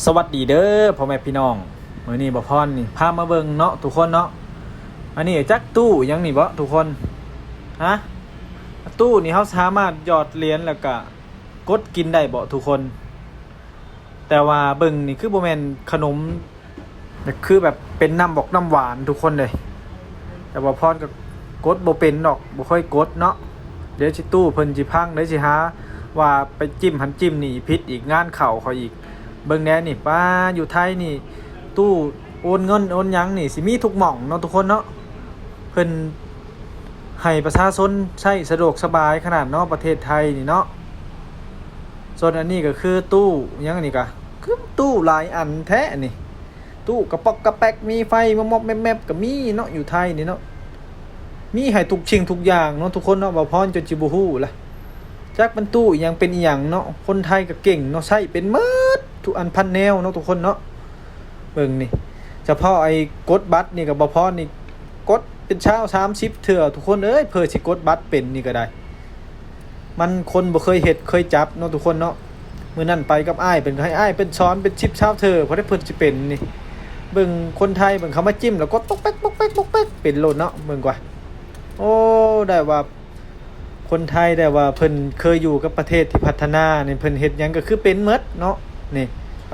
ສະຫວັດດີເດີພໍ່ແມ່ພີ່ນ້ອງ, ມື້ນີ້ບ່າວພອນນີ້ພາມາເບິ່ງເນາະທຸກຄົນເນາະ. ອັນນີ້ຈັກຕູ້ຫຍັງນີ້ເບາະທຸກຄົນ? ຮະ? ຕູ້ນີ້ເຮົາສາມາດຫຍອດຫຼຽນແລ້ວກະກົດກິນໄດ້ເບາະທຸກຄົນ? ແຕ່ວ່າເບິ່ງນີ້ຄືບໍ່ແມ່ນຂະໜົມ ແບບ ຄືແບບເປັນນ້ຳບອກນ້ຳຫວານທຸກຄົນເດ້. ແຕ່ວ່າພອນກໍກົດບໍ່ເປັນດອກ, ບໍ່ເຄີຍກົດເນາະ. ດຽວຊິຕູ້ເພິ່ນຊິພັງ, ດຽວຊິຫາວ່າໄປຈິ້ມຫັ້ນຈິ້ມນີ້ຜິດອີກ, ງານເຂົ້າຂ້ອຍອີກ. ເບິ່ງແດ່ນີ້, ປ້າ, ຢູ່ໄທນີ້ຕູ້ໂອນເງິນໂອນຫຍັງນີ້ຊິມີທຸກໝ່ອງເນາະທຸກຄົນເນາະ. ເພິ່ນໃຫ້ປະຊາຊົນໃຊ້ສະດວກສະບາຍຂະໜາດເນາະ, ປະເທດໄທນີ້ເນາະ. ສ່ວນອັນນີ້ກໍຄືຕູ້ຫຍັງນີ້ກະ ຄືຕູ້ຫຼາຍອັນແທ້ນີ້. ຕູ້ກະປອກກະແປກ ມີໄຟມອບໆແມບໆກໍມີເນາະ ຢູ່ໄທນີ້ເນາະ. ມີໃຫ້ທຸກສິ່ງທຸກຢ່າງເນາະທຸກຄົນເນາະ. ບ່າວພອນຈົນຊິບໍ່ຮູ້ລະ ຈັກມັນຕູ້ອີ່ຫຍັງເປັນອີ່ຫຍັງເນາະ. ຄົນໄທກໍເກັ່ງເນາະ, ໃຊ້ເປັນໝົດທຸກອັນພັນແນວເນາະທຸກຄົນເນາະ. ເບິ່ງນີ້, ສະເພາະໄອ້ກົດບັດນີ້ກໍ ບ່າວພອນນີ້ກົດເປັນຊາວສາມສິບເທື່ອທຸກຄົນເອີຍ, ເພື່ອຊິກົດບັດເປັນນີ້ກໍໄດ້. ມັນຄົນບໍ່ເຄີຍເຮັດເຄີຍຈັບເນາະທຸກຄົນເນາະ. ມື້ນັ້ນໄປກັບອ້າຍເພິ່ນ ກໍໃຫ້ອ້າຍເພິ່ນສອນເປັນສິບຊາວເທື່ອ ພໍໄດ້ເພິ່ນຊິເປັນນີ້. ເບິ່ງຄົນໄທເບິ່ງ ເຂົາມາຈິ້ມແລ້ວກໍປົກແປັກ ປົກແປັກ ປົກແປັກ ເປັນໂລດເນາະ. ເບິ່ງກວ່າ, ໂອ້ ໄດ້ວ່າຄົນໄທ ໄດ້ວ່າເພິ່ນເຄີຍຢູ່ກັບປະເທດທີ່ພັດທະນານີ້ ເພິ່ນເຮັດຫຍັງກໍຄືເປັນໝົດເນາະ. ນີ້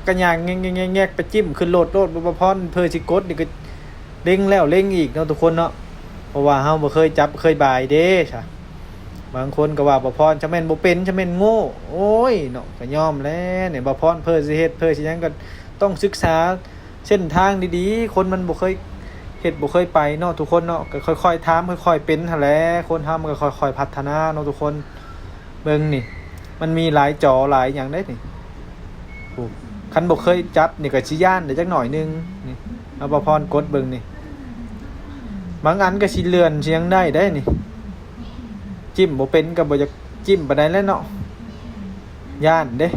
ກໍຍ່າງແງກໆໆໆ ໄປຈິ້ມຂຶ້ນໂລດໂລດ. ບໍ່ ບໍ່ພອນເພິ່ນຊິກົດນີ້ກໍເລັງແລ້ວເລັງອີກເນາະທຸກຄົນເນາະ, ເພາະວ່າເຮົາບໍ່ເຄີຍຈັບເຄີຍບາຍເດ້ຊະ. ບາງຄົນກໍວ່າ ບ່າວພອນຈະແມ່ນບໍ່ເປັນ ຈະແມ່ນໂງ່. ໂອ້ຍເນາະ, ກໍຍອມແຫຼະ. ນີ້ ບ່າວພອນເພິ່ນຊິເຮັດ ເພິ່ນຊິຫຍັງ ກໍຕ້ອງສຶກສາເສັ້ນທາງດີໆ. ຄົນມັນບໍ່ເຄີຍເຮັດ ບໍ່ເຄີຍໄປເນາະທຸກຄົນເນາະ, ກໍຄ່ອຍໆທຳ ຄ່ອຍໆເປັນຫັ້ນແຫຼະ. ຄົນເຮົາມັນກໍຄ່ອຍໆພັດທະນາເນາະທຸກຄົນ. ເບິ່ງນີ້, ມັນມີຫຼາຍຈໍຫຼາຍຫຍັງເດ້ນີ້. ໂອ້ ຄັນບໍ່ເຄີຍຈັບນີ້ກໍຊິຢ້ານໄດ້ຈັກໜ້ອຍໜຶ່ງ. ນີ້ ເອົາ ບ່າວພອນກົດເບິ່ງນີ້, ບາງອັນກໍຊິເລື່ອນຊິຫຍັງໄດ້ເດ້ນີ້. ຈິ້ມບໍ່ເປັນກໍບໍ່ຢາກຈິ້ມປານໃດແຫຼະເນາະ, ຢ້ານເດ້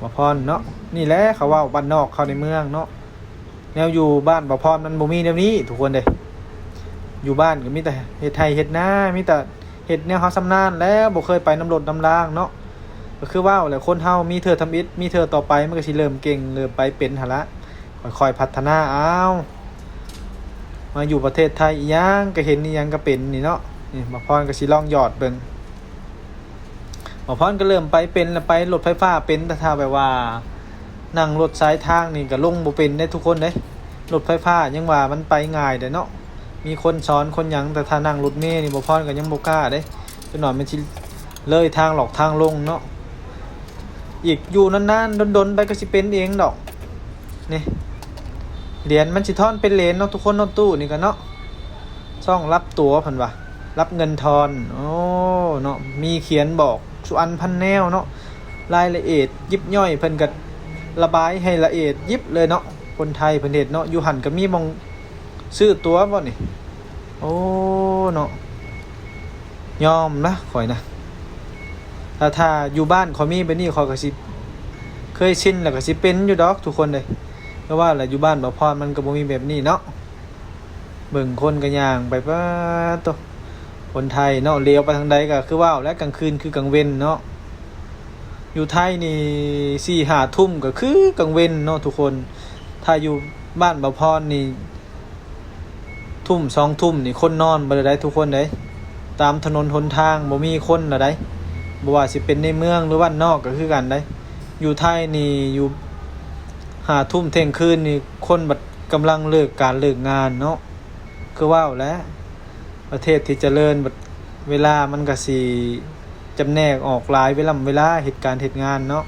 ບ່າວພອນເນາະ. ນີ້ແຫຼະ ເຂົາເວົ້າບ້ານນອກເຂົ້າໃນເມືອງເນາະ. ແນວຢູ່ບ້ານບ່າວພອນມັນບໍ່ມີແນວນີ້ທຸກຄົນເດ້. ຢູ່ບ້ານກໍມີແຕ່ເຮັດໄຮ່ເຮັດນາ, ມີແຕ່ເຮັດແນວເຮົາຊຳນານແລ້ວ, ບໍ່ເຄີຍໄປນຳລົດນຳລາງເນາະ. ກໍຄືເວົ້າແຫຼະ, ຄົນເຮົາມີເທື່ອທຳອິດ ມີເທື່ອຕໍ່ໄປ ມັນກໍຊິເລີ່ມເກັ່ງ ເລີ່ມໄປເປັນຫັ້ນລະ, ຄ່ອຍໆພັດທະນາເອົາ. ມາຢູ່ປະເທດໄທອີ່ຫຍັງກໍເຫັນ ອີ່ຫຍັງກໍເປັນນີ້ເນາະ. ນີ້ ບ່າວພອນກໍຊິລອງຫຍອດເບິ່ງ. ບ່າວພອນກໍເລີ່ມໄປເປັນລະ, ໄປລົດໄຟຟ້າເປັນ, ແຕ່ຖ້າແບບວ່ານັ່ງລົດສາຍທາງນີ້ກໍລົງບໍ່ເປັນເດ້ທຸກຄົນເດ້. ລົດໄຟຟ້າຍັງວ່າມັນໄປງ່າຍເດ້ເນາະ, ມີຄົນສອນຄົນຫຍັງ, ແຕ່ຖ້ານັ່ງລົດເມນີ້ ບ່າວພອນກໍຍັງບໍ່ກ້າເດ້, ຈັກໜ້ອຍມັນຊິເລີຍທາງຫຼອກທາງລົງເນາະ. ອີກຢູ່ນານໆ ດົນໆໄປກໍຊິເປັນເອງດອກ. ນີ້ ຫຼຽນມັນຊິທອນເປັນເຫຼນເນາະທຸກຄົນເນາະ, ຕູ້ນີ້ກໍເນາະ. ຊ່ອງລັບຕົວເພິ່ນວ່າ ລັບເງິນທອນ. ໂອ້ ເນາະ, ມີຂຽນບອກສູ່ອັນພັນແນວເນາະ, ລາຍລະອຽດຢິບຍ່ອຍ ເພິ່ນກໍລະບາຍໃຫ້ລະອຽດຢິບເລີຍເນາະ. ຄົນໄທເພິ່ນເຮັດເນາະ. ຢູ່ຫັ້ນກໍມີໝ່ອງຊື້ຕົ໋ວບໍ່ນີ້? ໂອ້ ເນາະ, ຍອມນະຂ້ອຍນະ. ຖ້າ ຖ້າຢູ່ບ້ານຂ້ອຍມີແບບນີ້ ຂ້ອຍກໍຊິເຄີຍຊິນ ແລ້ວກໍຊິເປັນຢູ່ດອກທຸກຄົນເດ້. ແຕ່ວ່າລະ ຢູ່ບ້ານບ່າວພອນມັນກໍບໍ່ມີແບບນີ້ເນາະ. ເບິ່ງຄົນກໍຍ່າງໄປ ປາດໂທ້ ຄົນໄທເນາະ, ຫຼຽວໄປທາງໃດກໍຄືເວົ້າແຫຼະ, ກາງຄືນຄືກາງເວັນເນາະ. ຢູ່ໄທນີ້ສີ່ຫ້າທຸ່ມກໍຄືກາງເວັນເນາະທຸກຄົນ. ຖ້າຢູ່ບ້ານບ່າວພອນນີ້ ທຸ່ມສອງທຸ່ມນີ້ຄົນນອນເບິດແລ້ວໃດ໋ທຸກຄົນເດ້. ຕາມຖະໜົນຫົນທາງບໍ່ມີຄົນແລ້ວໃດ໋, ບໍ່ວ່າຊິເປັນໃນເມືອງ ຫຼື ບ້ານນອກກໍຄືກັນໃດ໋. ຢູ່ໄທນີ້ ຢູ່ຫ້າທຸ່ມທ່ຽງຄືນນີ້ ຄົນບັດກຳລັງເລີກການເລີກງານເນາະ. ຄືເວົ້າແຫຼະ ປະເທດທີ່ຈະເລີນ ບັດເວລາມັນກະຊິຈຳແນກອອກຫຼາຍເວລາ ເວລາເຮັດການເຮັດງານເນາະ.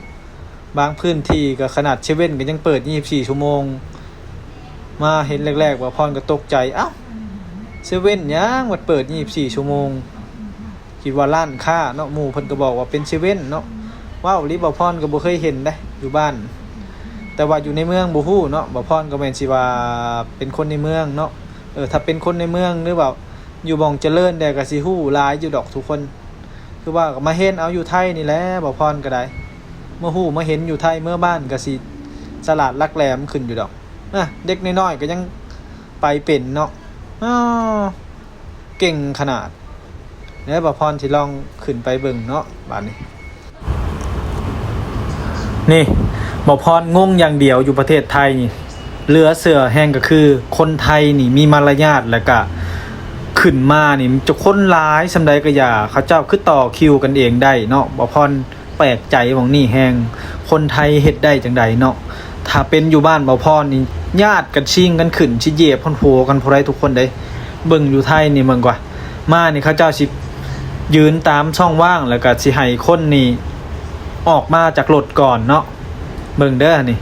ບາງພື້ນທີ່ກໍຂະໜາດເຊເວັ່ນກໍຍັງເປີດຊາວສີ່ຊົ່ວໂມງ. ມາເຫັນແລກໆ ບ່າວພອນກໍຕົກໃຈ, ອ້າວ ເຊເວັ່ນຫຍັງມັນເປີດຊາວສີ່ຊົ່ວໂມງ? ຄິດວ່າຮ້ານຄ້າເນາະ, ໝູ່ເພິ່ນກໍບອກວ່າເປັນເຊເວັ່ນເນາະ. ເວົ້າອີ່ຫຼີ ບ່າວພອນກໍບໍ່ເຄີຍເຫັນເດ້ຢູ່ບ້ານ, ແຕ່ວ່າຢູ່ໃນເມືອງບໍ່ຮູ້ເນາະ. ບ່າວພອນກໍແມ່ນຊິວ່າເປັນຄົນໃນເມືອງເນາະ. ເອີ ຖ້າເປັນຄົນໃນເມືອງ ຫຼືວ່າຢູ່ໝ່ອງຈະເລີນແດ່ ກໍຊິຮູ້ຫຼາຍຢູ່ດອກທຸກຄົນ. ຄືວ່າກໍມາເຫັນເອົາຢູ່ໄທນີ້ແຫຼະ ບ່າວພອນກໍໄດ້. ມາຮູ້ມາເຫັນຢູ່ໄທ ເມືອບ້ານກໍຊິສະຫຼາດຫຼັກແຫຼມຂຶ້ນຢູ່ດອກ. ນະ ເດັກນ້ອຍໆກໍຍັງໄປເປັນເນາະ. ອໍ ເກັ່ງຂະໜາດ. ແລ້ວບ່າວພອນຊິລອງຂຶ້ນໄປເບິ່ງເນາະບາດນີ້. ນີ້ ບໍ່ພອນງົງຢ່າງດຽວຢູ່ປະເທດໄທນີ້ ເຫຼືອເຊື່ອແຮງກໍຄືຄົນໄທນີ້ມີມາລະຍາດ ແລ້ວກະຂຶ້ນມານີ້ຈະຄົນຫຼາຍສ່ຳໃດກໍຢ່າ ເຂົາເຈົ້າຄືຕໍ່ຄິວກັນເອງໄດ້ເນາະ. ບໍ່ພອນແປກໃຈໝ່ອງນີ້ແຮງ ຄົນໄທເຮັດໄດ້ຈັ່ງໃດເນາະ. ຖ້າເປັນຢູ່ບ້ານບໍ່ພອນນີ້ ຍາດກັນຊິງກັນຂຶ້ນ ຊິຢຽບຮອດຫົວກັນຜູ້ໃດທຸກຄົນເດ້. ເບິ່ງຢູ່ໄທນີ້ເບິ່ງກວ່າ ມານີ້ເຂົາເຈົ້າຊິຢືນຕາມຊ່ອງວ່າງ ແລ້ວກໍຊິໃຫ້ຄົນນີ້ອອກມາຈາກລົດກ່ອນເນາະ. ເບິ່ງເດີນີ້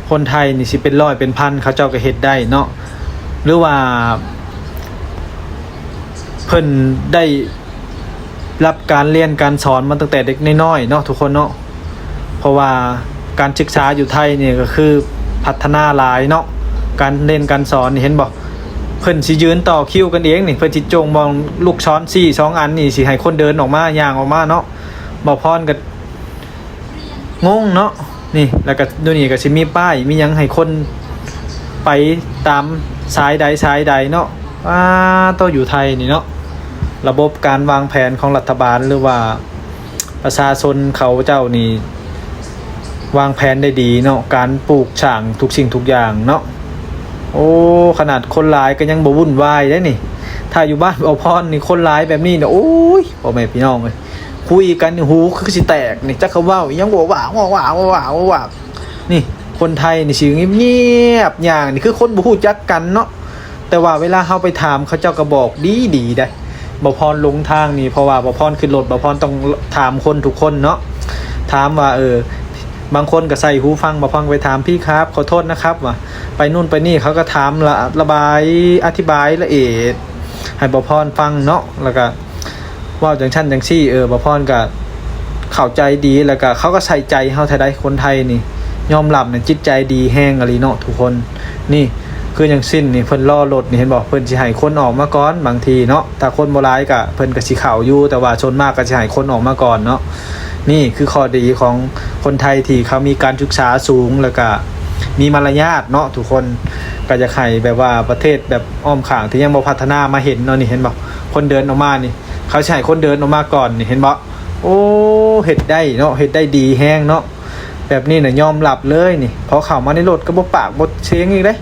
ຄົນໄທນີ້ຊິເປັນຮ້ອຍເປັນພັນ ເຂົາເຈົ້າກໍເຮັດໄດ້ເນາະ. ຫຼືວ່າເພິ່ນໄດ້ຮັບການຮຽນການສອນມາຕັ້ງແຕ່ເດັກນ້ອຍໆເນາະທຸກຄົນເນາະ. ເພາະວ່າການສຶກສາຢູ່ໄທນີ້ກໍຄືພັດທະນາຫຼາຍເນາະ ການຮຽນການສອນນີ້ ເຫັນບໍ່ ເພິ່ນຊິຢືນຕໍ່ຄິວກັນເອງນີ້ ເພິ່ນຊິຈົ່ງມອງລູກສອນຊີ້ສອງອັນນີ້ ຊິໃຫ້ຄົນເດີນອອກມາ ຍ່າງອອກມາເນາະ. ບໍ່ພອນກໍງົງເນາະນີ້ ແລ້ວກໍຢູ່ນີ້ກໍຊິມີປ້າຍມີຫຍັງໃຫ້ຄົນໄປຕາມສາຍໃດສາຍໃດເນາະ. ປາໂຕ ຢູ່ໄທນີ້ເນາະ ລະບົບການວາງແຜນຂອງລັດຖະບານ ຫຼືວ່າ ປະຊາຊົນເຂົາເຈົ້ານີ້ວາງແຜນໄດ້ດີເນາະ ການປູກສ້າງທຸກສິ່ງທຸກຢ່າງເນາະ. ໂອ້ ຂະໜາດຄົນຫຼາຍກໍຍັງບໍ່ວຸ່ນວາຍເດ້ນີ້. ຖ້າຢູ່ບ້ານບໍ່ພອນນີ້ຄົນຫຼາຍແບບນີ້ນະ ໂອ້ຍ ພໍ່ແມ່ພີ່ນ້ອງເອີຍ ຄຸຍກັນນີ້ຫູຄືຊິແຕກນີ້ ຈັກເຂົາເວົ້າອີ່ຫຍັງ ວ້າວ ວ້າວ ວ້າວ ວ້າວ. ນີ້ຄົນໄທນີ້ຊິງຽບໆ ຍ່າງນີ້ຄືຄົນບໍ່ຮູ້ຈັກກັນເນາະ. ແຕ່ວ່າເວລາເຮົາໄປຖາມ ເຂົາເຈົ້າກໍບອກດີໆໄດ໋. ບໍ່ພອນຫຼົງທາງນີ້ ເພາະວ່າບໍ່ພອນຂຶ້ນລົດ ບໍ່ພອນຕ້ອງຖາມຄົນທຸກຄົນເນາະ. ຖາມວ່າ ເອີ ບາງຄົນກໍໃສ່ຫູຟັງ ບໍ່ພອນກໍໄປຖາມ ພີ່ຄັບ ຂໍໂທດນະຄັບ ວ່າໄປນູ້ນໄປນີ້ ເຂົາກໍຖາມລະ ລະບາຍ ອະທິບາຍລະອຽດໃຫ້ບໍ່ພອນຟັງເນາະ ແລ້ວກໍ ເວົ້າຈັ່ງຊັ້ນຈັ່ງຊີ້ ເອີ ບ່າວພອນກະເຂົ້າໃຈດີ ແລ້ວກະເຂົາກະໃສ່ໃຈເຮົາແທ້ໃດ໋ ຄົນໄທນີ້ ຍອມຮັບນະ ຈິດໃຈດີແຮງອີ່ຫຼີເນາະທຸກຄົນ. ນີ້ຄືຢ່າງເຊັ່ນນີ້ ເພິ່ນລໍລົດນີ້ ເຫັນບໍ່ ເພິ່ນຊິໃຫ້ຄົນອອກມາກ່ອນ ບາງທີເນາະ ຖ້າຄົນບໍ່ຫຼາຍກະເພິ່ນກະຊິເຂົ້າຢູ່ ແຕ່ວ່າສ່ວນມາກກະຊິໃຫ້ຄົນອອກມາກ່ອນເນາະ. ນີ້ຄືຂໍ້ດີຂອງຄົນໄທທີ່ເຂົາມີການສຶກສາສູງ ແລ້ວກະມີມາລະຍາດເນາະທຸກຄົນ. ກະຢາກໃຫ້ແບບວ່າປະເທດແບບອ້ອມຂ້າງທີ່ຍັງບໍ່ພັດທະນາມາເຫັນເນາະ. ນີ້ເຫັນບໍ່ ຄົນເດີນອອກມານີ້ ເຂົາຊິໃຫ້ຄົນເດີນອອກມາກ່ອນນີ້ ເຫັນບໍ່? ໂອ້ ເຮັດໄດ້ເນາະ ເຮັດໄດ້ດີແຮງເນາະ. ແບບນີ້ນະຍອມຮັບເລີຍນີ້ ພໍເຂົ້າມາໃນລົດກໍບໍ່ປາກບໍ່ສຽງອີກເດ້.